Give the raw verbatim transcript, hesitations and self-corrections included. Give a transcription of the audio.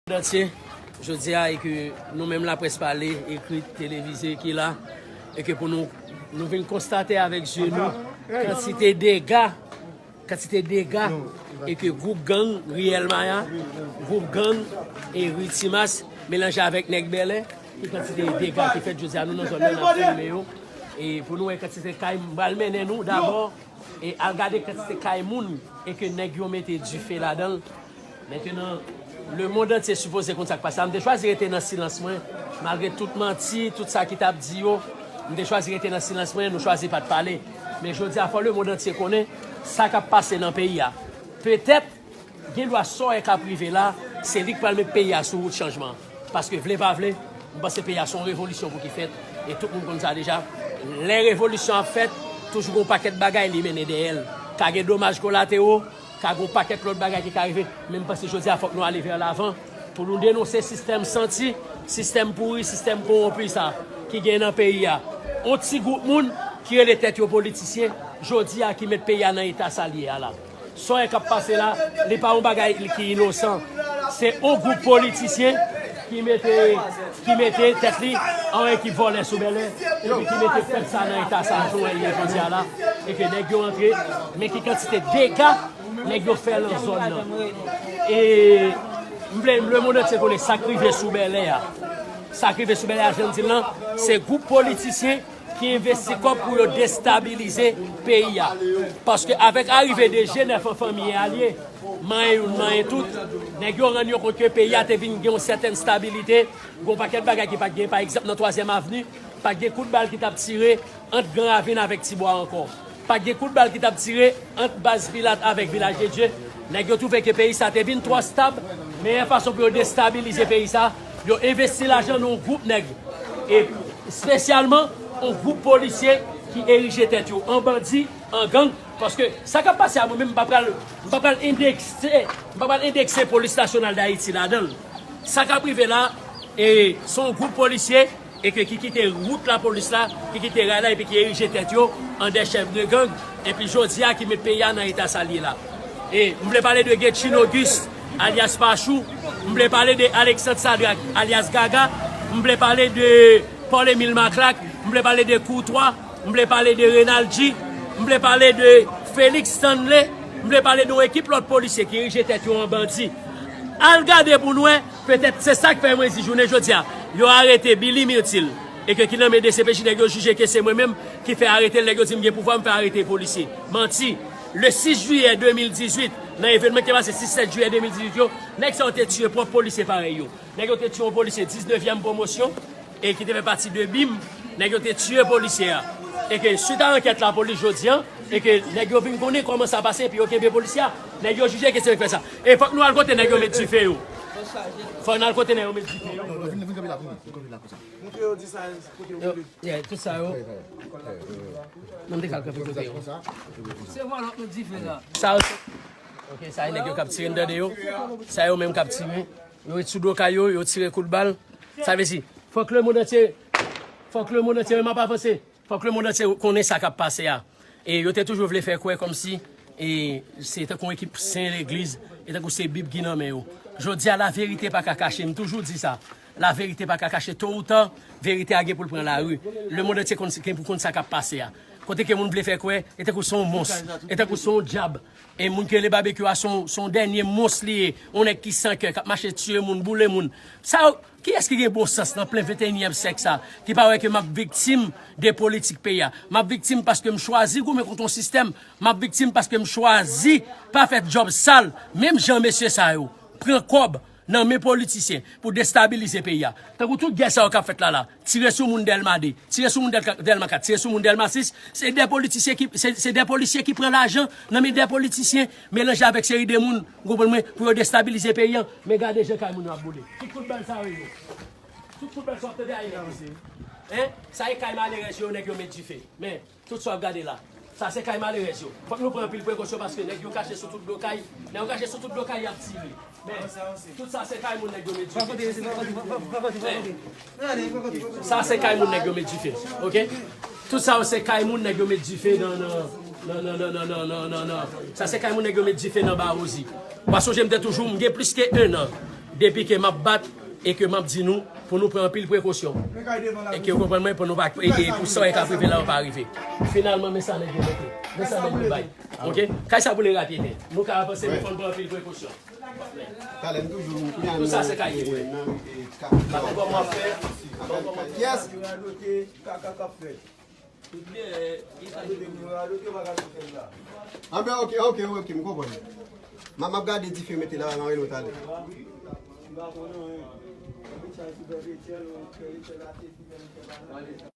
Dantye, jodi a, e ke nou menm laprès pale, ekri, televize ki la, e ke pou nou, nou vin konstate avèk zye nou kantite dega, kantite dega, e ke gwoup gang Riyèl Maya, gwoup gang e Ri Timas melanje avèk nèg Bèlè, ki kantite dega ki fèt jodi a, nou nan zòn nan, n ap filme yo, e pou nou wè kantite kay, m pral mennen nou dabò, e al gade kantite kay moun, e ke nèg yo mete dife ladan l. Mentenan, lemonn antye sipoze konn sa k pase la. M te chwazi rete nan silans mwen, malgre tout manti, tout sa ki t ap di yo. M te chwazi rete nan silans mwen, nou chwazi pa t pale. Men jodi a, fò lemonn antye konnen sa k ap pase nan peyi a. Petèt, gen dwa sa w wè k ap rive la, se li k pral met peyi a sou wout chanjman. Paske vle pa vle, m panse peyi a se yon revolisyon pou ki fèt, e tout moun konn sa deja. Lè revolisyon ap fèt, toujou gen yon pakèt bagay li mennen dèyè l. Ka gen domaj kolatero, ka gen yon pakèt lòt bagay ki ka rive, men m panse jodi a fòk nou ale vè lavan pou nou denonse sistèm santi, sistèm pouri, sistèm kowonpi sa ki gen nan peyi a. On ti gwoup moun ki rele tèt yo politisyen, jodi a ki met peyi a nan eta sa l ye a la. Sa w wè k ap pase la, li pa yon bagay ki inosan. Se yon gwoup politisyen ki mete, ki mete tèt li an ekip vòlè sou Bèlè, epi ki mete pèp sa nan eta sa, jan w wè l ye jodi a la, e ke nèg yo antre, men ki kantite dega nèg yo fè nan zòn nan. E m vle lemonn antye konnen sa k rive sou Bèlè a. Sa k rive sou Bèlè a, jan m di l lan, se gwoup politisyen ki envesti kòb pou yo destabilize peyi a. Paske avèk arive de G nèf an fanmi e alye, manyen youn, manyen tout, nèg yo rann yo kont ke peyi a te vin gen yon sètèn stabilite, gen yon pakèt bagay ki pa t gen, pa egzanp, nan Twazyèm Avni, pa t gen kout bal ki t ap tire ant Gran Ravin avèk Tibwa ankò. Pa t gen kout bal ki t ap tire ant baz Pilat avèk Vilaj de Dye. Nèg yo twouve ke peyi sa te vin twò stab, meyè fason pou yo destabilize peyi sa, yo envesti lajan nan yon gwoup nèg, e espesyalman yon gwoup polisye ki erije tèt yo an bandi, an gang, paske sa k ap pase a, mwen menm, m pa pral, m pa pral endekse, m pa pral endekse Polis Nasyonal d Ayiti ladan l. Sa k ap rive la, e, se yon gwoup polisye e ke ki kite wout lapolis la, ki kite ray la, epi ki erije tèt yo an de chèf de gang, epi jodi a ki met peyi a nan eta sa l ye la. E m vle pale de Getchine Auguste, alyas Pachou, m vle pale de Alexandre Sadrac, alyas Gaga, m vle pale de Paul Emile Maclac, m vle pale de Courtois, m vle pale de Renald G, m vle pale de Félix Stanley, m vle pale de yon ekip lòt polisye ki erije tèt yo an bandi. Al gade pou n wè, petèt se sa k fè mwen di jounen jodi a, yo arete Billy Myrtil, e ke ki nan men D C P J, nèg yo jije ke se mwen menm ki fè arete l, nèg yo di m gen pouvwa, m fè arete polisye. Manti. Le sis jiyè de mil dizuit, nan evènman ki te pase sis sèt jiyè de mil dizuit yo, nèg sa yo te tiye pwòp polisye parèy yo. Nèg yo te tiye yon polisye diznevyèm pwomosyon, e ki te fè pati de bim, nèg yo te tiye polisye a. E ke swit a ankèt lapolis jodi a, e ke nèg yo vin konnen kòman sa pase, epi yo kenbe polisye a. Nèg yo jije ke se yo k fè sa. E fòk nou al kote nèg yo met dife yo. Fòk nou al kote nèg yo met dife yo. Yo, yeah, tout sa yo. Nan m te kal kanpe kote yo. Se vòlò k met dife la. Sa yo, se, ok, sa e nèg yo k ap tire anndan de yo. Sa yo menm k ap tire. Yo ret sou do kay yo, yo tire kout bal. Sa vle di, fòk lemonn antye, fòk lemonn antye, men m ap avanse. Fòk lemonn antye konnen sa k ap pase a. E yo te toujou vle fè kwè kòmsi, e, se tankou yon ekip sen legliz, e tankou se Bib ki nan men yo. Jodi a, laverite pa ka kache, m toujou di sa. Laverite pa ka kache. To ou ta, verite a gen pou l pran lari. Lemonn antye konn, gen pou konn sa k ap pase a. Kote ke moun vle fè kwè, e tankou se yon mons, e tankou se yon dyab. E moun ki rele Babekyou a, se yon, se yon dènye mons li ye. Yon nèg ki san kè, k ap mache tiye moun, boule moun. Sa, kiyès ki gen bon sans nan plen venteyinyèm syèk sa, ki pa wè ke m ap viktim de politik peyi a? M ap viktim paske m chwazi goumen kont yon sistèm. M ap viktim paske m chwazi pa fè djòb sal, menm jan mesye sa yo pran kòb nan men politisyen pou destabilize peyi a. Tankou tout gè sa yo k ap fèt la la, tire sou moun Dèlma de, tire sou moun Dèlka-, Dèlma kat, tire sou moun Dèlma sis, se de politisyen ki, se, se de polisye ki pran lajan nan men de politisyen, melanje avèk seri de moun, ou konprann mwen, pou yo destabilize peyi a. Men gade jan kay moun yo ap boule. Tout kout bal sa yo ye. Tout kout bal sa w ap tande a ye. Hein? Sa e kay malerèz yo, nèg yo met dife. Men, tout sa w ap gade la, sa se kay malerèz yo. Fòk nou pran anpil prekosyon paske nèg yo kache sou tout do kay. Nèg yo kache sou tout do kay, y ap tire. Men, tout sa se kay moun nèg yo met dife. Sa se kay moun nèg yo met dife. Ok? Tout sa yo se kay moun nèg yo met dife nan, nan, nan. Sa se kay moun nèg yo met dife nan Bawozi. W a sonje m te toujou, m gen plis ke en an. Depi ke m ap bat e ke m ap di nou pou nou pran anpil prekosyon. E ke w konprann mwen, pou nou pa, e, e pou sa w ka rive la, w pa rive. Finalman, men sa nèg yo mete. Men sa nèg yo bay. Ok? Kay sa boule rapid. Nou ka avanse, men fò n pran anpil prekosyon. Talè m toujou, m kounye a. Tout sa se kay li, wi. Nan, e, kap. Paske kòman w ap fè? Yes. Kaka k ap fèt. Anben, ok, ok, ok, m konprann. M ap, m ap gade dife mete la, m a rele w talè.